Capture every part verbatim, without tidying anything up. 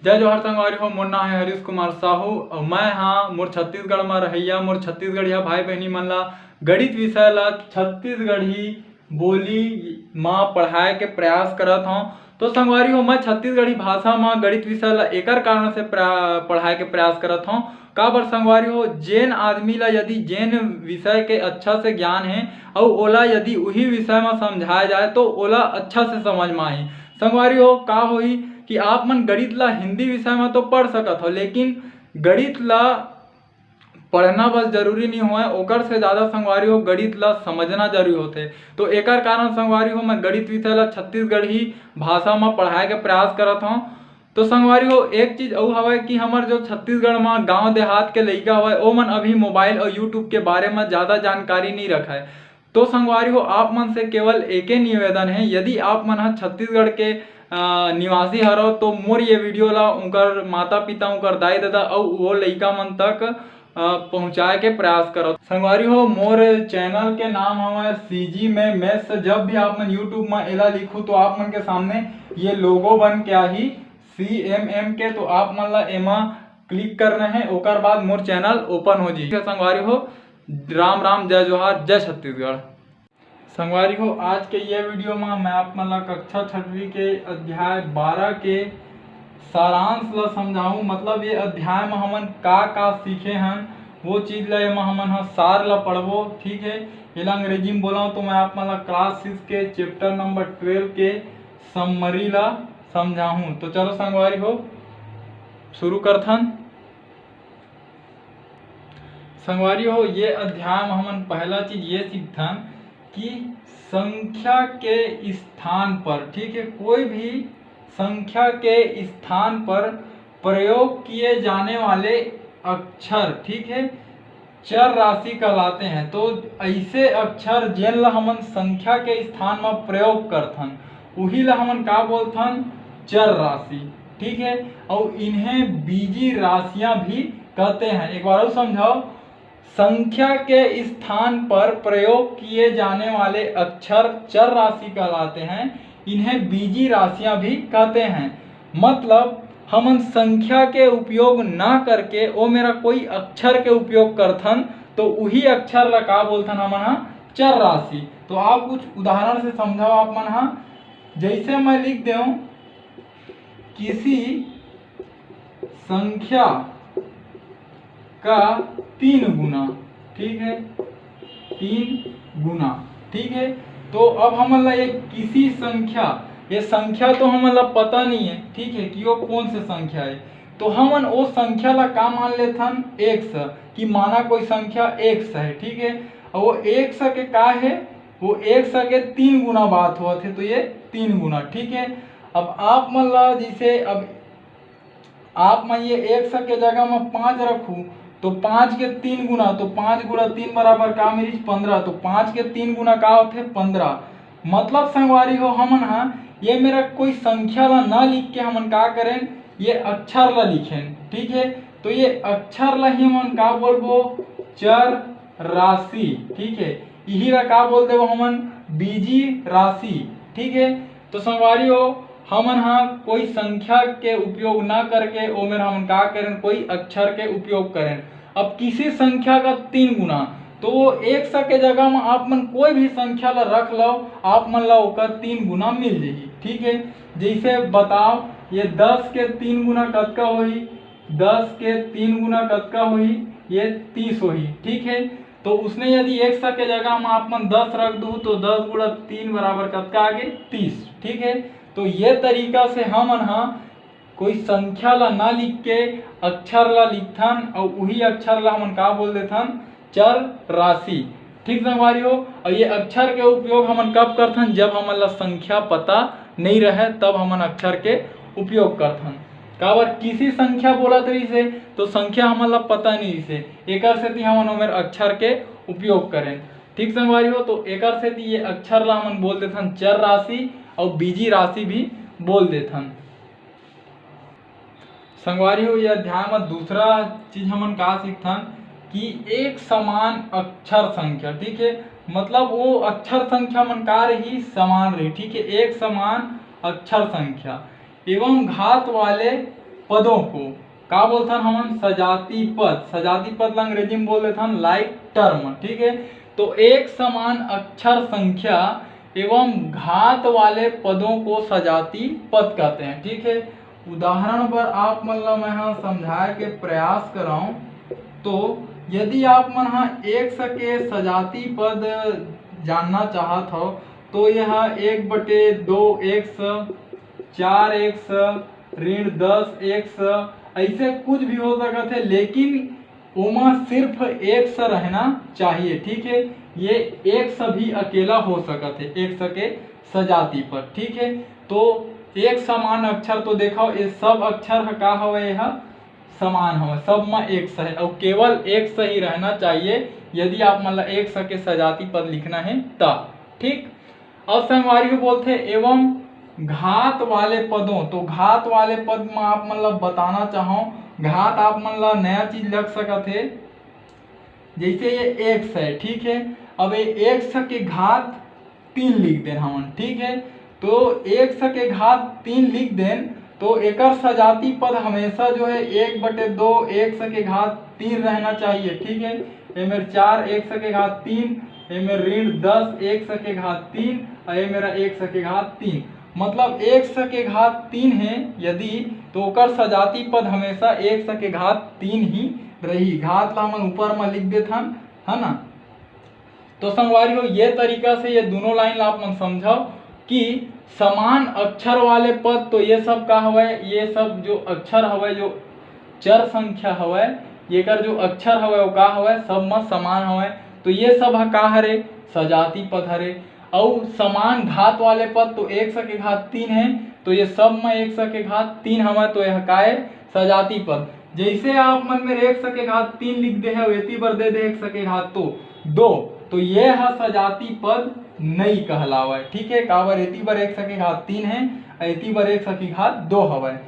जय जोहार संगवारी हो, मोर नाम है हरीश कुमार साहू अउ मैं हाँ मोर छत्तीसगढ़ म रहइया मोर छत्तीसगढ़िया भाई बहनी मन ला गणित विषय ला छत्तीसगढ़ी बोली म पढ़ाए के प्रयास करत हौं। तो संगवारी हो, मैं छत्तीसगढ़ी भाषा म गणित विषय ला एकर कारण से प्रा-, पढ़ाए के प्रयास करत हौं। काबर संगवारी हो, जेन आदमी ला यदि जेन विषय के अच्छा से ज्ञान हे अउ ओला यदि उही विषय म समझाए जाए तो ओला अच्छा से समझ म आही। संगवारी हो, का होही कि आप मन गणित ला हिंदी विषय म तो पढ़ सकत हो, लेकिन गणित ला पढ़ना बस जरूरी नहीं होय, ओकर से ज़्यादा संगवारी हो गणित ला समझना जरूरी होथे। तो एकर कारण संगवारी हो मैं गणित विषय ला छत्तीसगढ़ी भाषा म पढ़ाए के प्रयास करत हौं। तो संगवारी हो, एक चीज अउ हवय कि हमर जो छत्तीसगढ़ म गांव देहात के लइका हवय, ओमन अभी मोबाइल अउ YouTube के बारे म ज्यादा जानकारी नइ रखय। तो संगवारी हो, आप मन से केवल एके निवेदन हे, यदि आप मन ह छत्तीसगढ़ के, अ, निवासी हरव, तो मोर ये वीडियो ला उनकर माता पिता, उनकर दाई ददा अउ वो लइका मन तक, अ, पहुंचाए के प्रयास करव। संगवारी हो, मोर चैनल के नाम हवय CG में Maths। जब भी आप मन YouTube म एला लिखू, तो आप मन के सामने ये लोगो बन के आही CMM के, तो आप मन ला एमा क्लिक करना है, ओकर बाद मोर चैनल ओपन हो जाही। संगवारी हो, राम राम, जय जोहार, जय छत्तीसगढ़। संगवारी हो, आज के ये वीडियो में मैं आप मन ला कक्षा छठवीं के अध्याय बारह के सारांश ला समझाऊं, मतलब ये अध्याय में हमन का का सीखे हन, वो चीज ला एमा हमन ह सार ला पढ़बो। ठीक है, एला अंग्रेजी में बोलाऊं तो मैं आप मन ला क्लास सिक्स के चैप्टर नंबर ट्वेल्व के समरी ला समझाहूं। तो चलो संगवारी हो, शुरू करथन। संगवारी हो, ये अध्याय में हमन पहला चीज ये सीखथन कि संख्या के स्थान पर, ठीक है, कोई भी संख्या के स्थान पर प्रयोग किए जाने वाले अक्षर, ठीक है, चर राशि कहलाते हैं। तो ऐसे अक्षर जेन ला हमन संख्या के स्थान में प्रयोग करथन, उही ला हमन का बोलथन? चर राशि। ठीक है, और इन्हें बीजी राशियां भी कहते हैं। एक बार और समझाओ, संख्या के स्थान पर प्रयोग किए जाने वाले अक्षर चर राशि कहलाते हैं। इन्हें बीजी राशियां भी कहते हैं। मतलब हमन संख्या के उपयोग ना करके ओ मेरा कोई अक्षर के उपयोग करथन, तो उही अक्षर ला का बोलथन हमन ह? चर राशि। तो आप कुछ उदाहरण से समझाओ आप मन ह। जैसे मैं लिख देव किसी संख्या का तीन गुना, ठीक है, तीन गुना, ठीक है। तो अब हमन ला ये किसी संख्या, ये संख्या तो हमन ला पता नहीं है, ठीक है, कि वो कौन से संख्या है, तो हमन वो संख्या ला का मान लेथन? एक्स, कि माना कोई संख्या एक्स है, ठीक है, और वो एक्स के का है? वो एक्स के तीन गुना बात होत है, तो ये तीन गुना, ठीक है। अब आप मन ला जैसे अब आप मन ये एक्स के जगह में पाँच रखू, तो पाँच के तीन गुना, तो पाँच गुणा तीन बराबर का मिलिस? पंद्रह। तो पाँच के तीन गुना का होथे? पंद्रह। मतलब संगवारी हो, हमन हा ये मेरा कोई संख्या ला ना लिख के हमन का करेन, ये अक्षर ला लिखेन, ठीक है। तो ये अक्षर ला ही हमन का बोलबो? चर राशि, ठीक है। इही ला का बोल देबो हमन? बीजी राशि, ठीक है। तो संगवारी हो, हमन हा कोई संख्या के उपयोग ना करके ओमेर हमन का करेन? कोई अक्षर के उपयोग करेन। अब किसी संख्या का तीन गुना, तो वो एक्स के जगह में आप मन कोई भी संख्या ला रख लो, आप मन ला ओकर तीन गुना मिल जाही, ठीक है। जैसे बताओ, ये दस के तीन गुना कतका होही? दस के तीन गुना कतका होही? ये तीस होही, ठीक है। तो उसने यदि एक्स के जगह में आप मन दस रख दू, तो दस गुणा तीन बराबर कतका आगे? तीस, ठीक है। तो ये तरीका से हमन हा कोई संख्या ला ना लिख के अक्षर ला लिखथन, और उही अक्षर ला हमन का बोल देथन? चर राशि। ठीक संगवारी हो, और ये अक्षर के उपयोग हमन कब करथन? जब हमन ला संख्या पता नहीं रहे, तब हमन अक्षर के उपयोग करथन। काबर किसी संख्या बोलत रहिस हे, तो संख्या हमन ला पता नहीं रहिस हे, एकर सेती हमन ओमेर अक्षर के उपयोग करेन। ठीक संगवारी हो, तो एकर सेती ये अक्षर ला हमन बोल देथन चर राशि, और बीजी राशि भी बोल देथन। संगवारी हो, ये अध्याय में दूसरा चीज हमन का सीखथन कि एक समान अक्षर संख्या, ठीक है, मतलब वो अक्षर संख्या मन का रही? समान रही, ठीक है, एक समान अक्षर संख्या एवं घात वाले पदों को का बोलथन हमन? सजाति पद। सजाति पद ला अंग्रेजी में बोल देथन like term, ठीक है। तो एक समान अक्षर संख्या एवं घात वाले पदों को सजाति पद कहते हैं, ठीक है। उदाहरण बर आप मन ला मैं ह समझाए के प्रयास कराऊं, तो यदि आप मन ह एक्स के सजाति पद जानना चाहत हो, तो यह एक बटे दो एक्स, चार एक्स, ऋण दस एक्स, ऐसे कुछ भी हो सकत है, लेकिन ओमा सिर्फ एक्स रहना चाहिए, ठीक है। ये एक्स भी अकेला हो सकत है, एक्स के सजाति पद, ठीक है। तो एक समान अक्षर, तो देखो ये सब अक्षर ह का हवे? यह समान हवे, सब म एक्स है और केवल एक्स ही रहना चाहिए यदि आप मन ला एक्स के सजाति पद लिखना है तब, ठीक। अब संगवारी हो बोलथे एवं घात वाले पदों, तो घात वाले पद म आप मन ला बताना चाहूँ, घात आप मन ला नया चीज लग सकत है, जैसे ये एक्स है, ठीक है। अब ये एक्स के घात तीन लिख देन हमन, ठीक है। तो एक्स के घात तीन लिख देन, तो एकर सजाति पद हमेशा जो है एक बटे दो एक्स के घात तीन रहना चाहिए, ठीक है। ये मेर चार एक्स के घात तीन, ये मेर ऋण दस एक्स के घात तीन, और ये मेरा एक्स के घात तीन, मतलब एक्स के घात तीन है यदि, तो ओकर सजाति पद हमेशा एक्स के घात तीन ही रही। घात ला हमन ऊपर म लिख देथन, है ना। तो संगवारी हो, ये तरीका से ये दोनों लाइन ला आप मन समझव कि समान अक्षर वाले पद, तो ये सब का हवय? ये सब जो अक्षर हवय, जो चर संख्या हवय, येकर जो अक्षर हवय वो का हवय? सब म समान हवय। तो ये सब ह का हरे? सजाति पद हरे। अउ समान घात वाले पद, तो एक्स के घात तीन है, तो ये सब म एक्स के घात तीन हवय, तो यह काय? सजाति पद। जैसे आप मन मेर एक्स के घात तीन लिख दे है, एती बर दे दे एक्स के घात तो दो, तो ये ह सजाति पद नहीं कहलावय, ठीक है। काबर? एती बर एक्स के घात तीन है, एती बर एक्स के घात दो हवय।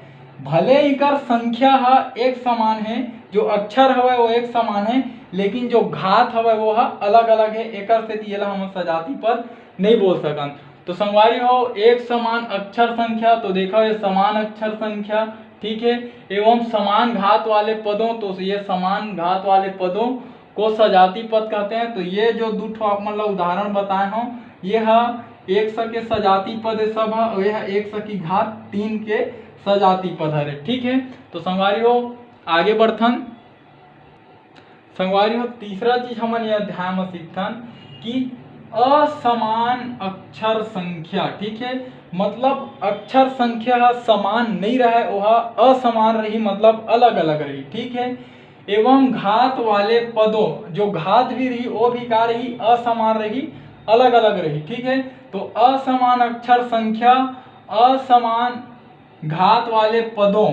भले इकर संख्या ह एक समान है, जो अक्षर हवय वो एक समान है, लेकिन जो घात हवय वो ह अलग अलग है, एकर सेती एला हमन सजाति पद नहीं बोल सकन। तो संगवारी हो, एक समान अक्षर संख्या, तो देखो ये समान अक्षर संख्या, ठीक है, एवं समान घात वाले पदों, तो ये समान घात वाले पदों को सजाति पद कहते हैं। तो ये जो दू ठो आप मन ला उदाहरण बताए हूँ, ये ह एक्स के सजाति पद है सब ह, और ये ह एक्स की घात तीन के सजाति पद हरे, ठीक है। तो संगवारी हो, आगे बढ़थन। संगवारी हो, तीसरा चीज हमन ये अध्याय म सीखथन कि असमान अक्षर संख्या, ठीक है, मतलब अक्षर संख्या ह समान नहीं रहे, ओह असमान रही, मतलब अलग अलग रही, ठीक है। एवं घात वाले पदों, जो घात भी रही, वो भी का रही? असमान रही, अलग अलग रही, ठीक है। तो असमान अक्षर संख्या, असमान घात वाले पदों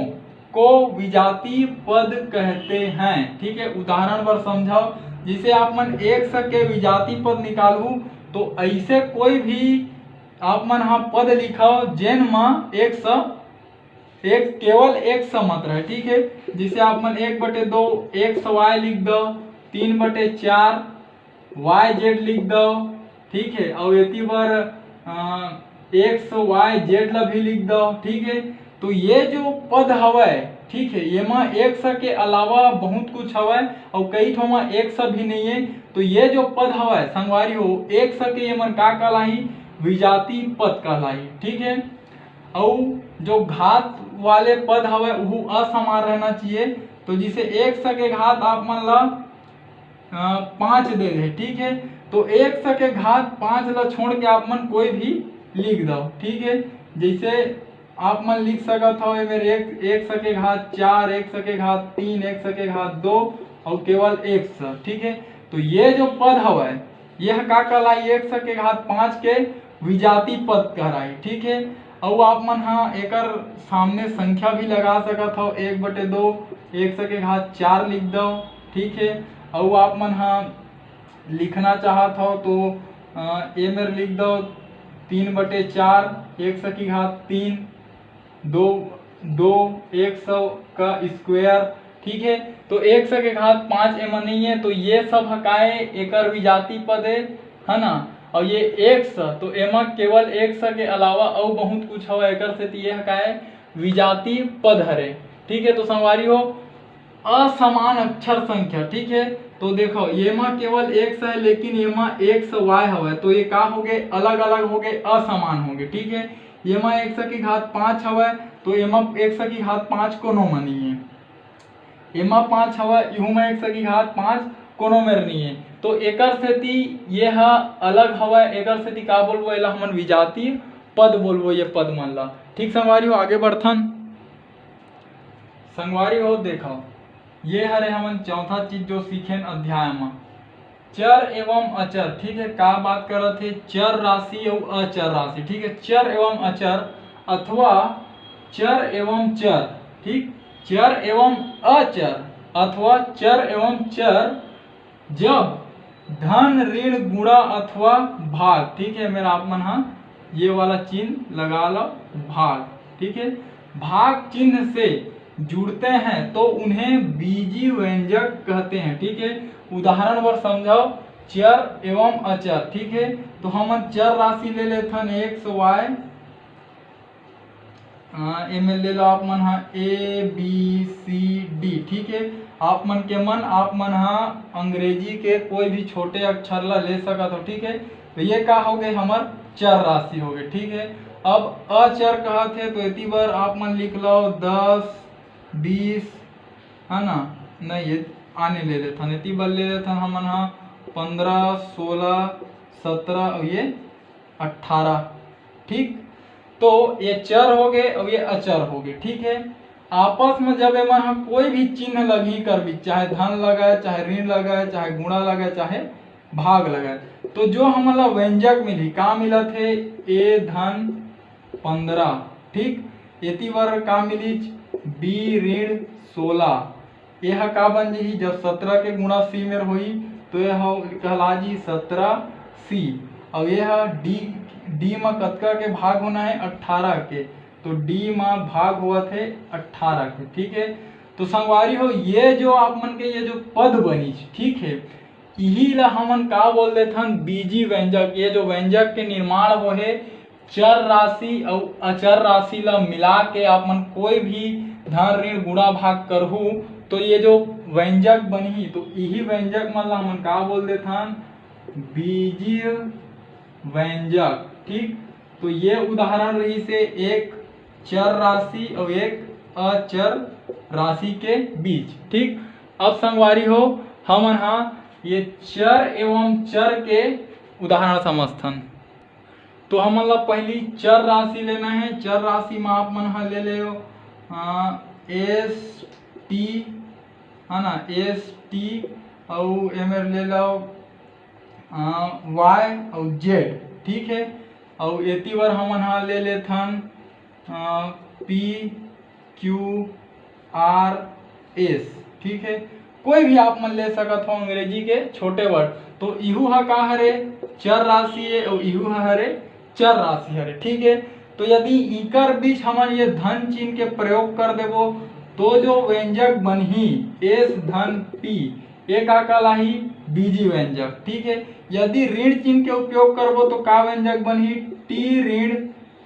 को विजातीय पद कहते हैं, ठीक है। उदाहरण बर समझव, जैसे आप मन एक्स के विजातीय पद निकालहू, तो ऐसे कोई भी आप मन ह पद लिखव जेन म एक्स, एक, केवल एक्स मत रहे, ठीक है। जैसे आप मन एक बटे दो एक्स वाई लिख दव, तीन बटे चार वाई जेड लिख दव, ठीक है। और एती बर एक्स वाई जेड ला भी लिख दव, ठीक है। तो ये जो पद हवय, ठीक है, ये म एक्स के अलावा बहुत कुछ हवय और कई ठो म एक्स भी नहीं है। तो ये जो पद हवय संगवारी हो, एक्स के ये मन का कहलाही? विजातीय पद कहलाही, ठीक है। अउ जो घात वाले पद हवय उहू असमान रहना चाहिए। तो जैसे एक्स के घात आप मन ला अ, पाँच दे दे, ठीक है। तो एक्स के घात पाँच ला छोड़ के आप मन कोई भी लिख दव, ठीक है। जैसे आप मन लिख सकत हो, एमे एक, एक्स के घात चार, एक्स के घात तीन, एक्स के घात दो और केवल एक्स, ठीक है। तो ये जो पद हवय, यह का कहलाई? एक्स के घात पाँच के विजातीय पद कहलाई, ठीक है। अउ आप मन ह एकर सामने संख्या भी लगा सकत हो, एक बटे दो, एक्स के घात चार लिख दव, ठीक है। अउ आप मन ह लिखना चाहत हो तो अ, ए मेर लिख दव तीन बटे चार, एक्स की घात तीन, दो, दो एक्स का स्क्वायर, ठीक है। तो एक्स के घात पाँच एमा नहीं है, तो ये सब ह काय, एकर विजातीय पद है, है ना। और ये एक्स, तो एमा केवल एक्स के अलावा अउ बहुत कुछ हवय, एकर सेती ये ह काय, विजातीय पद हरे, ठीक है, तो संगवारी हो, असमान अक्षर संख्या, ठीक है, तो देखो, ये मा केवल एक्स है, लेकिन ये मा एक्स वाई हवय, तो ये का हो गए? अलग अलग हो गए, असमान हो गए। ठीक है, ये मा एक्स की घात पाँच हवय, तो ये मा एक्स की घात पाँच कोनो मा नहीं है। एमा पाँच हवय, इहू मा एक्स की घात पाँच कोनो मेर नहीं है। तो एकर सेती ये ह अलग हवय, एकर सेती का बोलबो? एला हमन विजातीय पद बोलबो, ये पद मन ला। ठीक संगवारी हो, आगे बढ़थन। संगवारी हो, देखो, ये हरे हमन चौथा चीज जो सीखेन अध्याय मा, चर एवं अचर। ठीक है, का बात करत हे? चर राशि अउ अचर राशि। ठीक है, चर एवं अचर अथवा चर एवं चर, ठीक, चर एवं अचर अथवा चर एवं चर, जब धन, ऋण, गुणा अथवा भाग, ठीक है, मेर आप मन हा ये वाला चिन्ह लगा लो, भाग, ठीक है, भाग चिन्ह से जुड़ते हैं तो उन्हें बीजी व्यंजक कहते हैं। ठीक है, उदाहरण बर समझाओ, चर एवं अचर। ठीक है, तो हमन चर राशि ले लेथन, एक्स, वाई, एमे ले लो आप मन हा ए बी सी डी। ठीक है, आप मन के मन, आप मन हा अंग्रेजी के कोई भी छोटे अक्षर ला ले सकत हो। ठीक है, तो ये का हो गए? हमर चर राशि हो गए। ठीक है, अब अचर कहत हे, तो एती बर आप मन लिख लो दस, बीस, है ना? नहीं, ये आने ले लेथन, एती बर ले लेथन हमन हा पंद्रह, सोलह, सत्रह और ये अट्ठारह। ठीक, तो ये चर हो गए और ये अचर हो गए। ठीक है, आपस में जब एमन ह कोई भी चिन्ह लगही करबी, चाहे धन लगे, चाहे ऋण लगे, चाहे गुणा लगे, चाहे भाग लगे, तो जो हमन ला व्यंजक मिलही, का मिलत हे? ए धन पंद्रह, ठीक, एती बर का मिलिच? बी ऋण सोलह। ये ह का बन जही? जब सत्रह के गुणा सी मेर होही, तो ये ह कहला जी सत्रह सी। और ये ह डी, डी म कतका के भाग होना है? अट्ठारह के, तो डी म भाग होवत है अट्ठारह के। ठीक है, तो संगवारी हो, ये जो आप मन के ये जो पद बनिच, ठीक है, इही ला हमन का बोल देथन? बीजी व्यंजक। ये जो व्यंजक के निर्माण होहे, चर राशि अउ अचर राशि ला मिला के आप मन कोई भी धन, ऋण, गुणा, भाग करहू, तो ये जो व्यंजक बनही, तो इही व्यंजक मन ला हमन का बोल देथन? बीजीय व्यंजक। ठीक, तो ये उदाहरण रहिसे एक चर राशि अउ एक अचर राशि के बीच। ठीक, अब संगवारी हो, हमन हा ये चर एवं चर के उदाहरण समझथन। तो हमन ला पहली चर राशि लेना है। चर राशि में आप मन हा ले ले एस टी, है ना, एस टी, अउ एमेर ले लो वाई अउ जेड। ठीक है, अउ एती बर हमन हा ले लेथन पी क्यू आर एस। ठीक है, कोई भी आप मन ले सकत हो अंग्रेजी के छोटे वर्ड। तो इहू हा का हरे? चर राशि है, अउ इहू हा हरे चर राशि हरे। ठीक है, तो यदि इकर बीच हमन ये धन चिन्ह के प्रयोग कर देबो, तो जो व्यंजक बनही एस धन पी, ये का कहलाही? बीजी व्यंजक। ठीक है, यदि ऋण चिन्ह के उपयोग करबो, तो का व्यंजक बनही? टी ऋण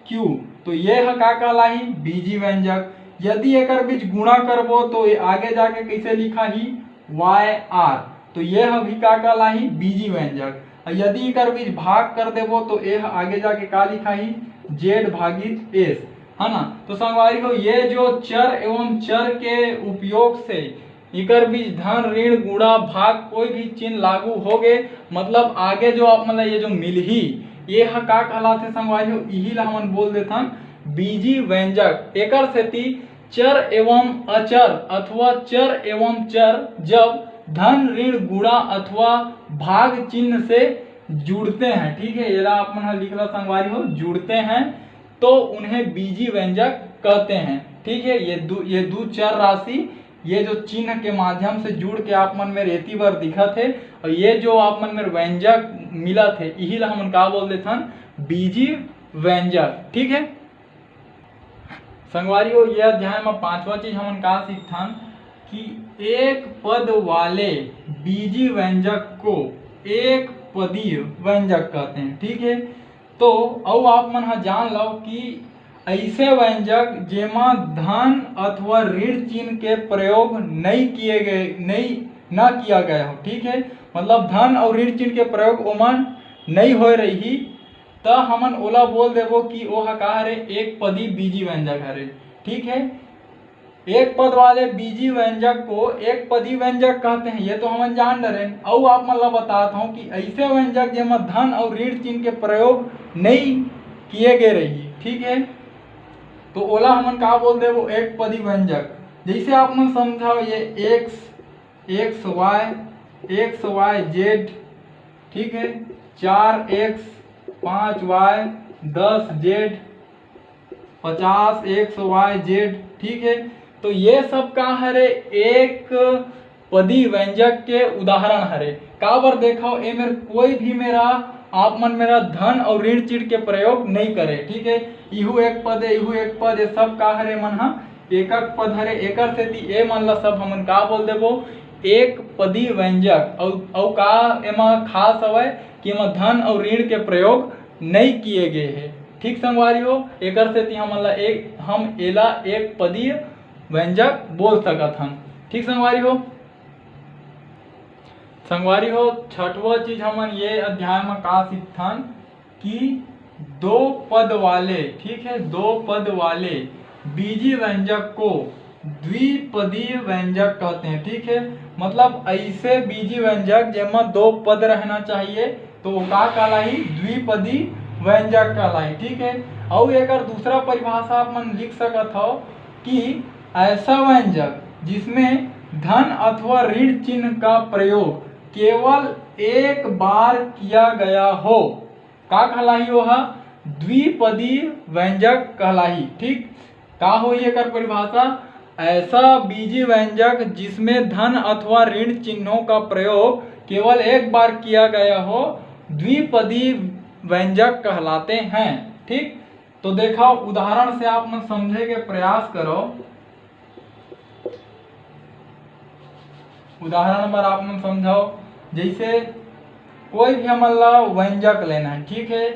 क्यू। तो ये ह का कहलाही? बीजी व्यंजक। यदि एकर बीच गुणा करबो, तो ये आगे जाके कैसे लिखाही? वाई आर। तो ये ह भी का कहलाही? बीजी व्यंजक। अउ यदि एकर बीच भाग कर देबो, तो ये ह आगे जाके का लिखाही? जेड भागित एस, है ना? तो संगवारी हो, ये जो चर एवं चर के उपयोग से इकर बीच धन, ऋण, गुणा, भाग कोई भी चिन्ह लागू हो गे, मतलब आगे जो आप मन ला ये जो मिलही, ये ह का कहलाथे संगवारी हो? इही ला हमन बोल देथन बीजी व्यंजक। एकर सेती चर एवं अचर अथवा चर एवं चर जब धन, ऋण, गुणा अथवा भाग चिन्ह से जुड़ते हैं, ठीक है, एला आप मन ह लिख ला संगवारी हो, जुड़ते हैं, तो उन्हें बीजी व्यंजक कहते हैं। ठीक है, ये दू, ये दू चर राशि, ये जो चिन्ह के माध्यम से जुड़ के आप मन मेर एती बर दिखत हे, और ये जो आप मन मेर व्यंजक मिलत हे, इही ला हमन का बोल देथन? बीजी व्यंजक। ठीक है संगवारी हो, ये अध्याय में पांचवा चीज हमन का सीखथन कि एक पद वाले बीजी व्यंजक को एक पदीय व्यंजक कहते हैं। ठीक है, तो अउ आप मन ह जान लो कि ऐसे व्यंजक जेमा धन अथवा ऋण चिन्ह के प्रयोग नहीं किए गए, नहीं, ना किया गया हो, ठीक है, मतलब धन और ऋण चिन्ह के प्रयोग ओमन नहीं होए रही, त हमन ओला बोल देबो कि ओह का हरे, एक पदी बीजी व्यंजक हरे, ठीक है। एक पद वाले बीजी व्यंजक को एक पदी व्यंजक कहते हैं, ये तो हमन जान डरेन। अउ आप मन ला बतात हूँ कि ऐसे व्यंजक जेमा धन और ऋण चिन्ह के प्रयोग नहीं किए गए रही, ठीक है, तो ओला हमन का बोल देबो, एक पदी व्यंजक। जैसे आप मन समझाओ, ये X, X Y, X Y Z, ठीक है, चार एक्स, पाँच वाई, दस जेड, पचास एक्स वाई जेड, ठीक है। तो ये सब का हरे, एक पदी व्यंजक के उदाहरण हरे। काबर देखो, ए मेर कोई भी मेरा, आप मन मेरा धन और ऋण चिन्ह के प्रयोग नहीं करे, ठीक है। इहू एक पद है, इहू एक पद है, सब का हरे मन हा एकक पद हरे। एकर सेती ए मन ला सब हमन का बोल देबो, एक पदी व्यंजक। अउ, अउ का एमा खास हवय कि एमा धन और ऋण के प्रयोग नहीं किए गए हे, ठीक संगवारी हो। एकर सेती हमन ला एक, हम एला एक पदीय व्यंजक बोल सकत हन, ठीक संगवारी हो। संगवारी हो, छठवा चीज हमन ये अध्याय म का सीखथन कि दो पद वाले, ठीक है, दो पद वाले बीजी व्यंजक को द्विपदीय व्यंजक कहते हैं, ठीक है। मतलब ऐसे बीजी व्यंजक जेमा दो पद रहना चाहिए, तो वो का कहलाही? द्विपदी व्यंजक कहलाही, ठीक है। अउ एकर दूसरा परिभाषा आप मन लिख सकत हो कि ऐसा व्यंजक जिसमें धन अथवा ऋण चिन्ह का प्रयोग केवल एक बार किया गया हो, का कहलाही? वो ह द्विपदी व्यंजक कहलाही, ठीक। का होही एकर परिभाषा? ऐसा बीजी व्यंजक जिसमें धन अथवा ऋण चिन्हों का प्रयोग केवल एक बार किया गया हो, द्विपदी व्यंजक कहलाते हैं, ठीक। तो देखो, उदाहरण से आप मन समझे के प्रयास करो। उदाहरण बर आप मन समझाओ, जैसे कोई भी हमन ला व्यंजक लेना है, ठीक है,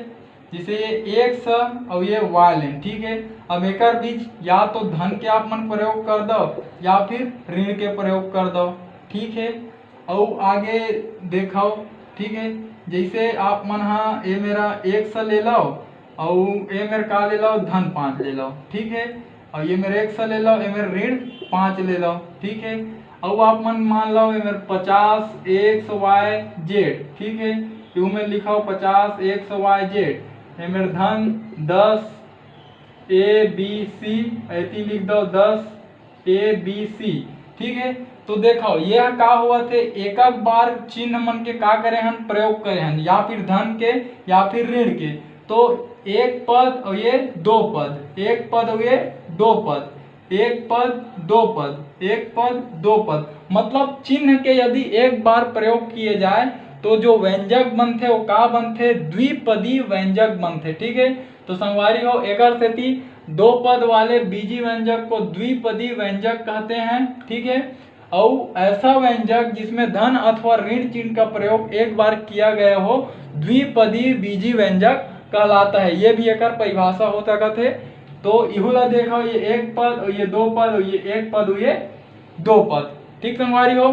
जैसे ये एक्स और ये वाई लेन, ठीक है। अब एकर बीच या तो धन के आप मन प्रयोग कर दो या फिर ऋण के प्रयोग कर दो, ठीक है। अउ आगे देखो, ठीक है, जैसे आप मन हा ये मेरा एक्स ले लो, अउ ये मेर का ले लो, धन पाँच ले लो, ठीक है। अउ ये मेर एक्स ले लो, ये मेर ऋण पाँच ले लो, ठीक है। अउ आप मन मान लो, ये मेर पचास एक्स वाई जेड, ठीक है, यू में लिखो पचास एक्स वाई जेड, ये मेर धन दस ए बी सी, ऐती लिख दो दस ए बी सी, ठीक है। तो देखो, ये का हुआ थे, एकक बार चिन्ह मन के का करे हन, प्रयोग करे हन, या फिर धन के या फिर ऋण के। तो एक पद और ये दो पद, एक पद और ये दो पद, एक पद दो पद, एक पद दो पद, मतलब चिन्ह के यदि एक बार प्रयोग किए जाए तो जो व्यंजक बनथे वो का बनथे, द्विपदी व्यंजक बनथे, ठीक है। तो संगवारी हो, एकर सेती दो पद वाले बीजी व्यंजक को द्विपदी व्यंजक कहते हैं, ठीक है। अउ ऐसा व्यंजक जिसमें धन अथवा ऋण चिन्ह का प्रयोग एक बार किया गया हो, द्विपदी बीजी व्यंजक कहलाता है। ये भी एकर परिभाषा हो सकत है। तो इहू ला देखो, ये एक पद, ये दो पद, ये एक पद, ये दो पद, ठीक संगवारी हो।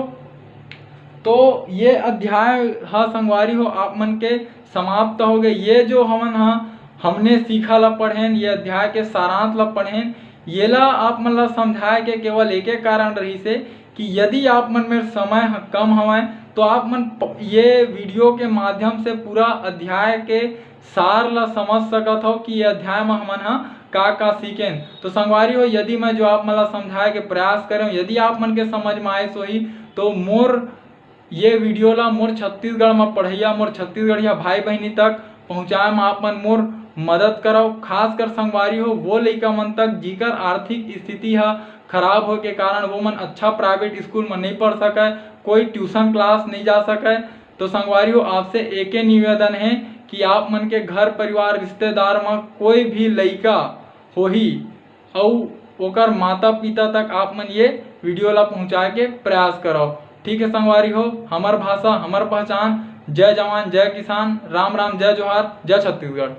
तो ये अध्याय ह संगवारी हो आप मन के समाप्त हो गए। ये जो हमन ह हमने सीखा ला पढ़ेन, ये अध्याय के सारांश ला पढ़ेन, येला आप मन ला समझाए के केवल एक एक कारण रहिसे कि यदि आप मन मेर समय ह कम हवय तो आप मन प-, ये वीडियो के माध्यम से पूरा अध्याय के सार ला समझ सकत हो कि ये अध्याय म हमन ह का का सीखेन। तो संगवारी हो, यदि मैं जो आप मन ला समझाए के प्रयास करें, यदि आप मन के समझ में आइस होही, तो मोर ये वीडियो ला मोर छत्तीसगढ़ म पढ़इया, मोर छत्तीसगढ़िया भाई बहिनी तक पहुँचाए म आप मन मोर मदद करव। खासकर संगवारी हो, वो लइका मन तक जिकर आर्थिक स्थिति ह खराब होए के कारण वो मन अच्छा प्राइवेट स्कूल म नहीं पढ़ सकय, कोई ट्यूशन क्लास नहीं जा सकय। तो संगवारी हो, आपसे एके निवेदन हे कि आप मन के घर परिवार रिश्तेदार म कोई भी लइका होही अउ ओकर माता पिता तक आप मन ये वीडियो ला पहुँचाए के प्रयास करव। ठीक है संगवारी हो, हमर भाषा, हमर पहचान। जय जवान, जय किसान, राम राम, जय जोहार, जय छत्तीसगढ़।